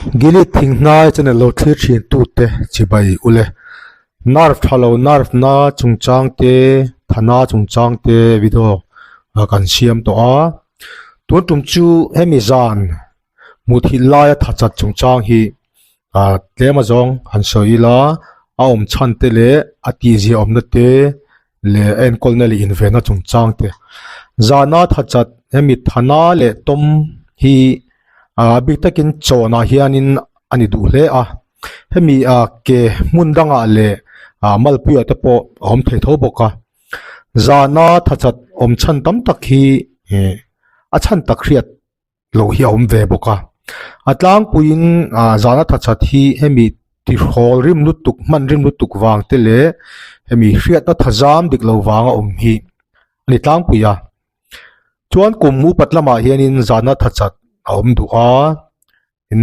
Gilead thing hnai channel lo thlir thin tute chibai ule. Nerve tha lo nerve na chungchang te thana chungchang te video kan siam tawh a. Tun tum chu hemi zan Muthilh laia tha chat chungchang hi ah tlem azawng han sawi ila a awm chhan te leh a tihzia awmna te leh a enkawlna leh invenna chungchang te zana tha chat hemi thana leh tawm hi ah a bik takin chawnah hianin a ni duh hle a hemi ah ke hmun dangah leh ah malpuiah te pawh a awm thei tho bawk a zana tha chat awm chhan tam tak hi eh a chhan tak hriat. loh hi a awm ve bawk a a tlangpuiin ah zana tha chat hi hemi tihrawl rim lutuk hman rim lutuk vang te leh hemi hriatna tha zam dik lo vang a awm hi a ni tlangpui a chuan kum upat lamah hianin zana tha chat a awm duh a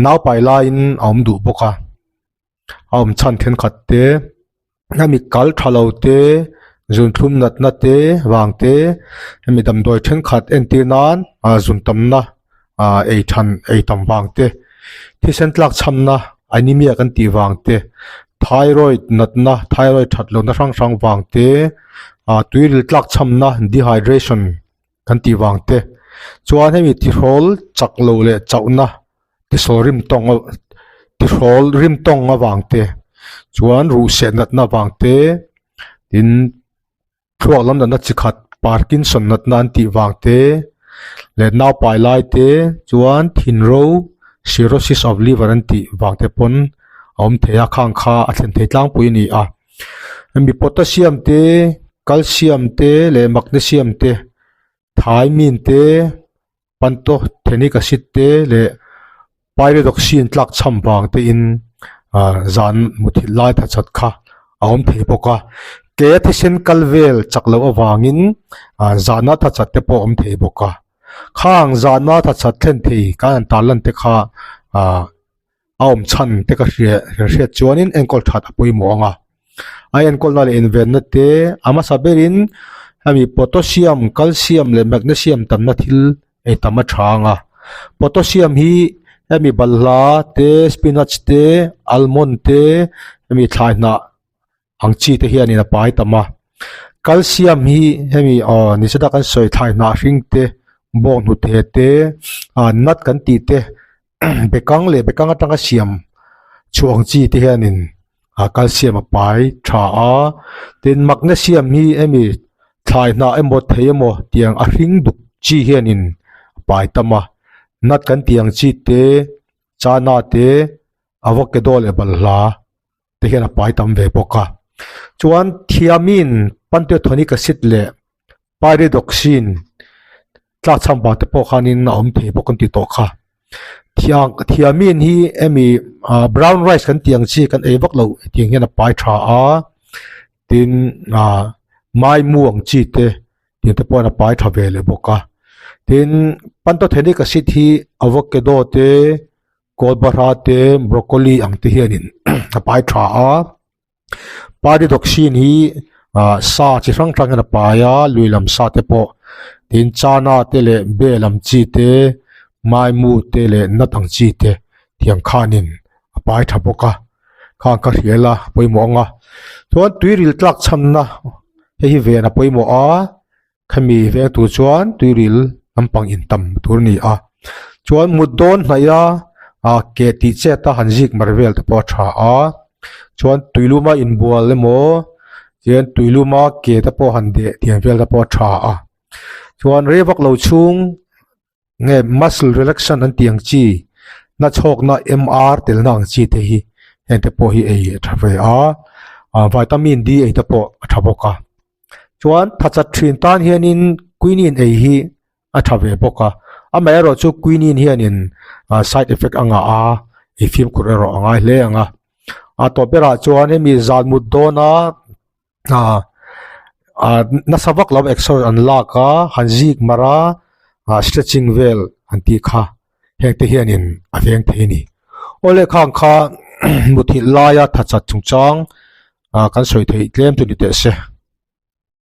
naupai laiin a awm duh bawk a. a awm chhan thenkhat te hemi kal tha lo te zunthlum natna te vang te hemi damdawi thenkhat entir nan ah zun tamna ah ei than ei tam vang te thisen tlak chhamna anemia kan tih vang te thyroid natna thyroid that lohna hrang hrang vang te ah tuiril tlak chhamna dehydration kan tih vang te chuan hemi tihrawl chak lo leh chauhna Tisawl rim tawng tihrawl rim tawng avang te chuan ruh seh natna avang te tin thluak lam natna chi khat parkinson natna an tih vang te leh naupai lai te chuan thinro cirrhosis of liver an tih vang te pawn a awm thei a khang kha a thlen thei tlangpui a ni a hemi potassium te calcium te leh magnesium te thiamine te. Pantothenic acid te leh pyridoxine tlak chham vang te in ah zan muthilh lai tha chat kha a awm thei bawk a ke a thisen kal vel chak loh avangin ah zahna tha chat te pawh a awm thei bawk a khang zahna tha chat thlen thei kan han tar lan te kha ah a awm chhan te ka hria hriat chuanin enkawl that a pawimawh ang a a enkawlna leh invenna te a hmasa berin hemi potassium calcium leh magnesium tamna thil ei tam a tha ang a potassium hi hemi balhla te spinach te almond te hemi thlai hnah ang chi te hianin a pai tam a calcium hi hemi aw ni se tak an sawi thlai hnah hring te bawng hnute te ah nut kan tih te bekang leh bekang atanga siam chhuah ang chi te hianin ah calcium a pai tha a tin magnesium hi hemi thlai hnah emaw thei emaw tiang a hring duk chi hianin a pai tam a nut kan tih ang chi te chana te avocado leh balhla. te hian a pai tam ve bawk a chuan thiamine pantothenic acid leh pyridoxine tlak chham vang te pawh khanin a awm thei bawk an ti tawh kha thiang thiamine hi hemi ah brown rice kan tih ang chi kan ei vak loh tiang hian a pai tha a tin ah maimu ang chi te tiang te pawh a pai tha ve leh bawk a tin pantothenic acid hi avocado te. Kawlbahra te broccoli ang te hianin a pai tha a pyridoxine hi ah sa chi hrang hrang hian a pai a lui lam sa te pawh tin chana te leh bel ang chi te maimu te leh nut ang chi te tiang khanin a pai tha bawk a khang ka hrial a pawimawh ang a chuan tuiril tlak chhanna hei hi ven a pawimawh a. Khami veng tur chuan tuiril lampang in tam tur a ni a chuan mut dawn hnaih a ah ke tih chet a han zik mar vel te pawh a tha a chuan tuiluma inbual emaw chuan tuiluma ke te pawh han deh tiang vel te pawh a tha a chuan rei vak lo chhung nge muscle relaxation an tih ang chi nachhawkna M_R telna ang chi te hi heng te pawh hi ei a tha ve a ah vitamin D ei te pawh a tha bawk a. Chuan tha chat thin tan hianin quinine ei hi a tha ve bawk a amaherawh chu quinine hianin ah side effect a ngah a ei fimkhur erawh a ngai hle ang a a tawp berah chuan hemi zan mut dawna ah ah nasa vak lo exer an lak a han zik mar a ah stretching vel an tih kha heng te hianin a veng thei a ni awle khang kha muthilh laia tha chat chungchang ah kan sawi theih tlem chu ni teh se.